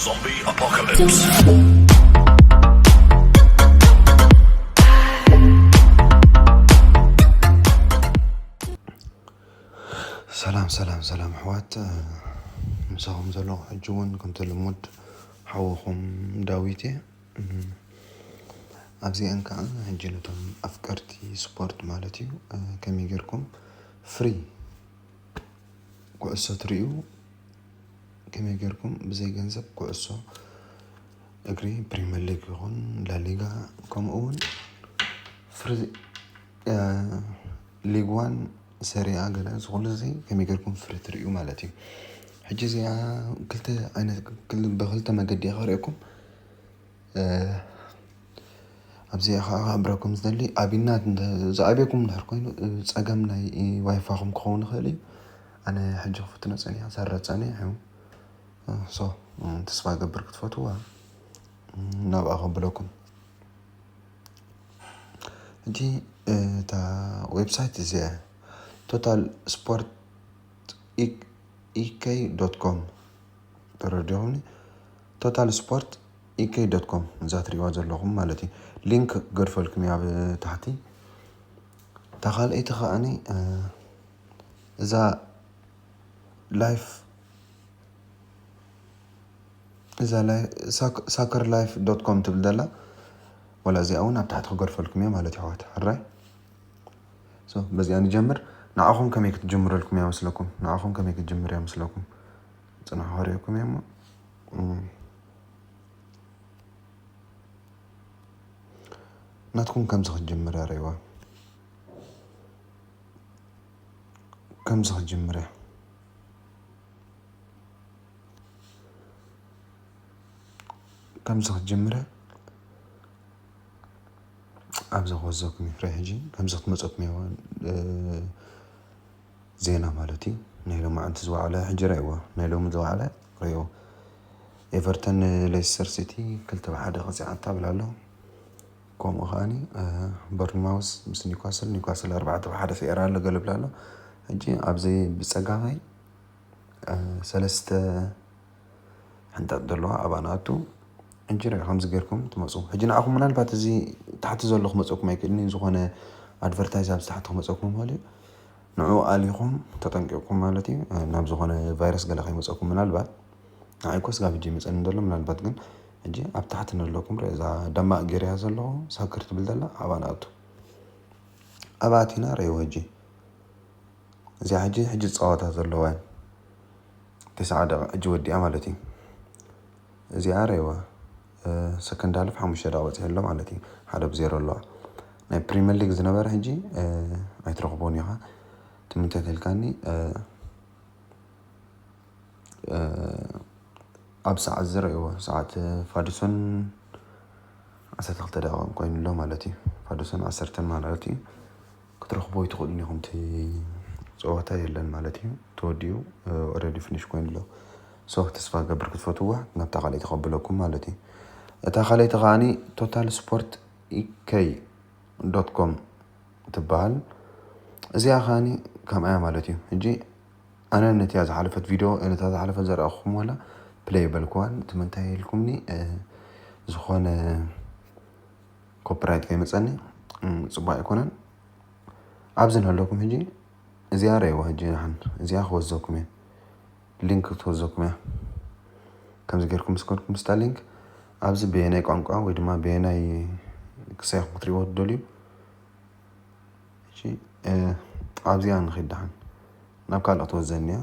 Zombie Apocalypse. ሰላም ሰላም ሰላም ኣሕዋት፣ ምሳኹም ዘለኹ ሕጂ እውን ከምቲ ልሙድ ሓውኹም ዳዊት እየ። ኣብዚአን ከዓ ሕጂ ነቶም ኣፍቀርቲ ስፖርት ማለት እዩ፣ ከመይ ጌርኩም ፍሪ ኩዕሶ ትርእዩ፣ ከመይ ጌርኩም ብዘይ ገንዘብ ኩዕሶ እግሪ ፕሪምየር ሊግ ይኹን ላሊጋ፣ ከምኡ እውን ፍሪ ሊግ ዋን፣ ሰሪኣ፣ ገለ ዝኹሉ እዚ ከመይ ጌርኩም ፍሪ ትርእዩ ማለት እዩ። ሕጂ እዚኣ ክልተ ዓይነት፣ ክል- ብክልተ መገዲ እየ ከርእየኩም። ኣብዚ ከዓ ክሕብረኩም ዝደሊ፣ ኣቢና ዝኣብየኩም እንድሕር ኮይኑ፣ ፀገም ናይ ዋይፋኹም ክኸውን ይኽእል እዩ። ኣነ ሕጂ ክፍትኖ ፀኒሐ፣ ሰረ ፀኒሐ። ሶ ተስፋ ገብር ክትፈትዋ ናብኣ ከብለኩም። ሕጂ እታ ዌብሳይት እዚኣ ቶታል ስፖርት ኢኬይ ዶት ኮም፣ ተረዲኹምኒ? ቶታል ስፖርት ኢኬይ ዶት ኮም፣ እዛ ትሪእዋ ዘለኹም ማለት እዩ። ሊንክ ክገድፈልኩም እያ ኣብ ታሕቲ። እታ ካልኣይቲ ከዓኒ እዛ ላይፍ እዛ ሳከር ላይፍ ዶት ኮም ትብል ዘላ፣ ወላ እዚኣ እውን ኣብ ታሕቲ ክገድፈልኩም እየ ማለት እዩ ኣሕዋት። ሕራይ፣ በዚኣ ንጀምር። ንዓኹም ከመይ ክትጅምረልኩም እያ መስለኩም? ንዓኹም ከመይ ክትጅምር እያ መስለኩም? ፅንሑ ከርእየኩም እየ እሞ ናትኩም ከምዚ ክትጅምር እያ ርእይዋ። ከምዚ ክትጅምር እያ። ከምዚ ክትጅምር እያ። ኣብዚ ክወዘኩም እዩ። ርእ ሕጂ ከምዚ ክትመፀኩም እያ። ዜና ማለት እዩ። ናይ ሎማዓንቲ ዝወዓለ ሕጂ ርእይዎ። ናይ ሎሚ ዝወዓለ ርእይዎ። ኤቨርተን ሌስተር ሲቲ ክልተ ብሓደ ቀፂዓታ ብላ ኣሎ። ከምኡ ከዓኒ በርንማውስ ምስ ኒውካስል፣ ኒውካስል ኣርባዕተ ብሓደ ስዒራ ኣሎ ገለ ብላ ኣሎ። ሕጂ ኣብዚ ብፀጋማይ ሰለስተ ሕንጣጥ ዘለዋ ኣብኣ ንኣቱ። ሕጂ ርእ ከምዚ ጌርኩም ትመፁ። ሕጂ ንዓኹም ምናልባት እዚ ታሕቲ ዘሎ ክመፀኩም ኣይክእልን እዩ። ዝኾነ ኣድቨርታይዝ ኣብዚ ታሕቲ ክመፀኩም ይኽእል እዩ። ንዕኡ ኣሊኹም ተጠንቂቕኩም ማለት እዩ። ናብ ዝኾነ ቫይረስ ገለ ከይመፀኩም ምናልባት። ንዓይ ኮስ ጋብ ሕጂ ይመፀኒ ዘሎ ምናልባት፣ ግን ሕጂ ኣብ ታሕቲ ንለኩም ርእ እዛ ደማቕ ጌርያ ዘለኹ ሳክር ትብል ዘላ ኣብኣ ንኣቱ። ኣብኣ ኣቲና ርእይዎ ሕጂ። እዚኣ ሕጂ ሕጂ ዝፃወታ ዘለዋ እያ። ተስዓ ደቂቕ ሕጂ ወዲኣ ማለት እዩ። እዚኣ ርእይዋ። ሰከንድ ሃልፍ ሓሙሽተ ደቂቕ በፂሑ ኣሎ ማለት እዩ። ሓደ ብዜሮ ኣለዋ። ናይ ፕሪምየር ሊግ ዝነበረ ሕጂ ኣይትረኽቦን ኢኻ። ትምንተ ተልካኒ ኣብ ሰዓት ዝርእይዎ ሰዓት ፋዱሶን ዓሰርተ ክልተ ደቂቕ ኮይኑ ኣሎ ማለት እዩ። ፋዱሶን ዓሰርተን ማለት እዩ። ክትረኽቦ ይትኽእሉን ኢኹም። እቲ ፀወታ የለን ማለት እዩ። ተወዲኡ ኦረዲ ፊኒሽ ኮይኑ ኣሎ። ሶ ተስፋ ገብር ክትፈትዋ ናብታ ካልኣይቲ ከብለኩም ማለት እዩ። እታ ካልኣይቲ ከዓኒ ቶታል ስፖርት ኢኬይ ዶት ኮም ትበሃል። እዚኣ ከዓኒ ከምኣያ ማለት እዩ። ሕጂ ኣነ ነቲያ ዝሓለፈት ቪድዮ፣ ነታ ዝሓለፈት ዘርኣኹም ዋላ ፕሌይ በልክዋን፣ እቲ ምንታይ ኢልኩምኒ፣ ዝኾነ ኮፒራይት ከይመፀኒ፣ ጽቡቅ ኣይኮነን። ኣብዚ ንህለኩም ሕጂ እዚኣ ረእይዋ። ሕጂ ንሓን እዚኣ ክወዘኩም እየ፣ ሊንክ ክትወዘኩም እያ። ከምዚ ጌርኩም ምስ ከድኩም ምስታ ሊንክ ኣብዚ በየናይ ቋንቋ ወይ ድማ በየናይ ክሳይኹም ክትሪእዎ ትደልዩ። ኣብዚኣ ንኺድ ደሓን ናብ ካልእ ክትወዘኒ እያ።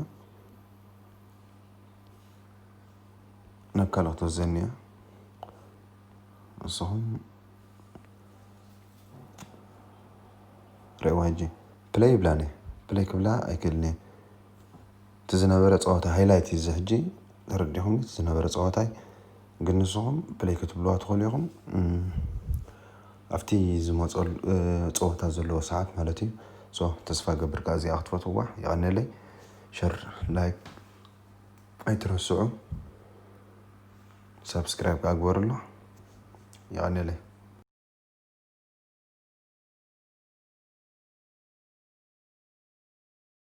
ናብ ካልእ ክትወዘኒ እያ። ንስኹም ርእይዋ ሕጂ ፕለይ ይብላኒ። ፕለይ ክብላ ኣይክእልኒ። እቲ ዝነበረ ፀዋታ ሃይላይት እዩ እዚ ሕጂ። ተረዲኹም? እቲ ዝነበረ ፀዋታይ ግን ንስኹም ፕለይ ክትብልዋ ትኽእሉ ኢኹም ኣብቲ ዝመፀሉ ፀወታ ዘለዎ ሰዓት ማለት እዩ። ሶ ተስፋ ገብር ከዓ እዚኣ ክትፈትውዋ። የቐንየለይ። ሸር ላይክ ኣይትረስዑ። ሳብስክራይብ ከዓ ግበሩሎ። የቐንየለይ።